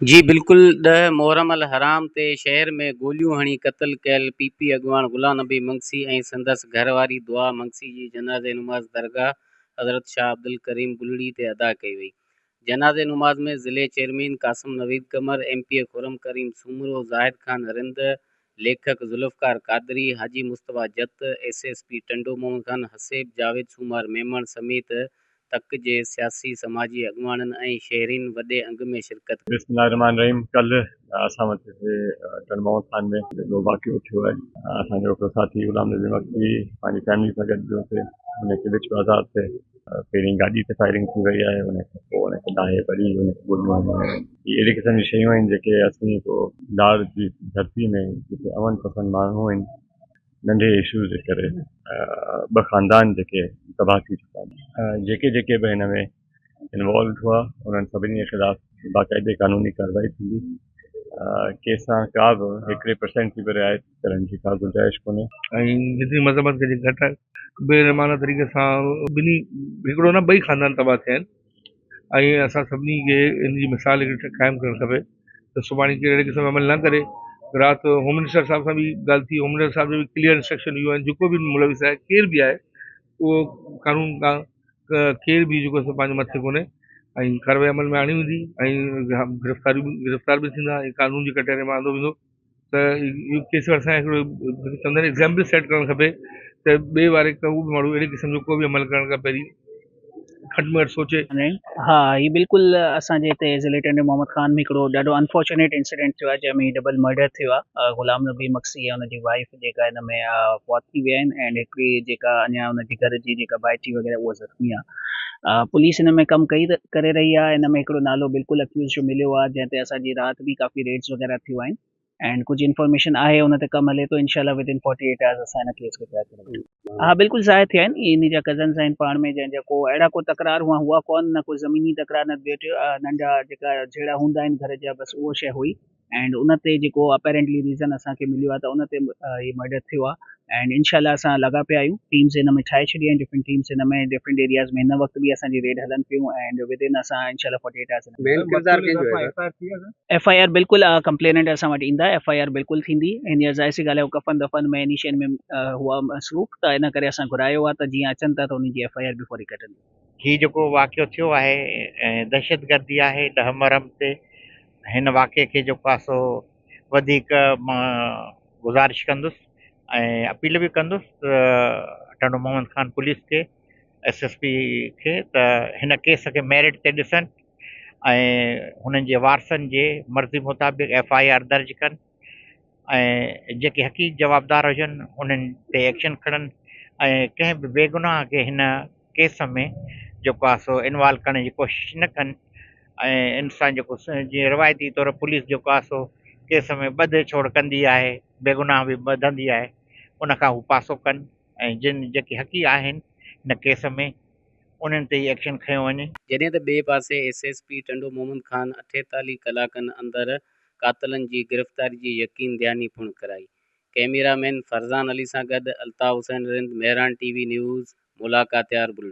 جي بلڪل ڏهه محرم الحرام تي شهر ۾ گوليون هڻي قتل ڪيل پي پي اڳواڻ غلام نبي منگسي ۽ سندس گهر واري دعا منگسي جي جنازي نماز درگاهه حضرت شاهه عبدالڪريم بلڙي تي ادا ڪئي وئي. جنازي نماز ۾ ضلعي chairman Qasim Naveed Qamar, M P A Khurram Karim Soomro, Zahid Khan Rind, ليکڪ Zulfiqar Qadri, Haji Mustafa Jat, S S P Tando Muhammad Khan Haseeb Javed Soomar Memon سميت تڪ جي سياسي سماجي اڳواڻن ۽ شهرين وڏي انگ ۾ شرڪت ڪئي. بسم الله الرحمٰن الرحيم ڪلهه اسان وٽ هتي ٽنڊو محمد خان ۾ هڪڙو واقعو ٿيو آهي اسان جو هڪڙو ساٿي غلام نبي مگسي پنهنجي فيملي سان گڏ ويو ٿي ان کي وچ بازار تي پهرين گاڏي تي فائرنگ ٿي وئي آهي ان کان پوء ان کي لاهي وري ان کي گوليون هنيون ويون آهن هي اهڙي قسم جون شيون آهن جيڪي اسين پوء لاڙ جي ڌرتي ۾ جتي امن پسند ماڻهو آهن ننڍي اشوز جي ڪري ٻه خاندان جيڪي تباهه ٿي چڪا آهن جيڪي جيڪي به هن ۾ انوالوڊ هئا انهن سڀني جي خلاف باقاعدي قانوني ڪارروائي ٿيندي ڪنهن سان ڪا به هڪڙي پرسينٽ جي به رعايت ڪرڻ جي ڪا گنجائش ڪونهي. ۽ جيتري مذمت ڪجي گهٽ آهي. بي رحمانه طريقي سان ٻنهي هڪڙو نه ٻئي خاندان تباهه ٿيا آهن ۽ اسان سڀني کي ان جي مثال هڪڙي قائم ڪرڻ کپي ته سڀاڻي ڪير اهڙي قسم جو عمل نه ڪري. رات هوم منسٽر صاحب سان به ڳالهه ٿي، هوم منسٽر صاحب جو به ڪليئر انسٽرڪشن اهو آهي جيڪو به ملوث آهي ڪير به آهي اهو قانون کان ڪير به جيڪو سو پنهنجي مٿي ڪونهي ۽ ڪارروائي عمل ۾ آڻي ويندي ۽ گرفتاري به گرفتار به ٿيندا ۽ قانون جي ڪٽهڙي ۾ آندو ويندو ته اهو ڪيس اسان هڪڙو چوندا آهن ايگزامپل سيٽ ڪرڻ کپي ته ٻئي واري ڪو به ماڻهو اهڙي قسم جو ڪو به عمل ڪرڻ کان پهرين گهٽ ۾ گهٽ سوچي. ها هي بلڪل اسان جي هتي ضلعي ٽنڊي محمد خان ۾ هڪڙو ڏاڍو انفارچونيٽ انسيڊنٽ ٿيو آهي جنهن ۾ هي ڊبل مرڊر ٿيو آهي غلام نبي مگسي ۽ ان جي وائيف جيڪا هن ۾ فوت ٿي ويا آهن ۽ هڪڙي جيڪا اڃا ان جي گهر جي جيڪا ڀائٽي وغيره اها زخمي آهي پوليس هن ۾ ڪم ڪئي ڪري رهي آهي هن ۾ هڪڙو نالو بلڪل اڪيوز جو مليو آهي جنهن تي اسان جي رات به ڪافي ريڊز وغيره ٿيون آهن اينڊ ڪجهه انفارميشن آهي ان تي ڪم هلي ٿو انشاء الله ود ان 48 آورز اسان هن ڪيس کي ٽريڪ ڪري وٺنداسين. ها بلڪل ظاهر ٿيا آهن اهي انهي جا ڪزنس آهن پاڻ ۾ جنهن جا ڪو اهڙا ڪو تڪرار هئا هئا ڪون نه ڪو زميني تڪرار نه ٻيو ٽيو ننڍا جيڪا جهيڙا هوندا آهن گهر جا بس اهو شيء هئي اينڊ ان تي جيڪو اپيرنٽلي ريزن اسان کي مليو آهي ته ان تي هي مرڊر ٿيو آهي اينڊ انشاء الله اسان لڳا پيا آهيون ٽيمز هن ۾ ٺاهي ڇڏي آهن ڊفرنٽ ٽيمز هن ۾ ڊفرنٽ ايرياز ۾ هن وقت به اسان جي ريڊ هلن پيون اينڊ ود ان اسان انشاء الله 48 آورز مين ڪردار ڪنهن جو آهي سر؟ ايف I R بلڪل ڪمپليننٽ اسان وٽ ايندا ايف I R بلڪل ٿيندي هينئر ظاهر سي ڳالهه آهي ڪفن دفن ۾ انهي شين ۾ هئا مصروف ته ان ڪري اسان گهرايو آهي ته جيئن اچن ٿا ته انهي جي ايف I R به فوري ڪٽندي. هي جيڪو واقعو ٿيو آهي دهشتگردي آهي ڏهه محرم تي هن واقعي کي جيڪو آهي سو وڌيڪ مان گذارش ڪندس ۽ اپيل به ڪندس ته ٽنڊو محمد خان پوليس کي ايس ايس پي کي ته هن ڪيس کي ميرٽ تي ڏسن ۽ هنن جي وارثن جي مرضي مطابق ايف I R درج ڪن ۽ جيڪي حقيقي جوابدار هجن انهن تي ايڪشن کڻن ۽ ڪنهن به بيگناهه کي هن ڪيس ۾ جيڪو آهي سو انوالو ڪرڻ جي ڪوشش نه ڪن ۽ ان سان جيڪو جيئن روايتي طور پوليس جيڪو آهي سو ڪيس ۾ ٻڌ ڇوڙ ڪندي آهي بيگناهه به ٻڌندي آهي ان کان هو پاسو ڪن ۽ جن جيڪي حقي آهن هن ڪيس ۾ انهن تي ئي ايڪشن کنيو وڃي. جڏهن ته ٻئي پاسي S S P Tando Muhammad Khan 48 ڪلاڪن اندر قاتلن جي گرفتاري جي يقين دهاني پڻ ڪرائي. ڪئميرا مين فرزان علي سان گڏ Altaf Hussain Rind, Mehran T V news, Mulakatiyar Bulri.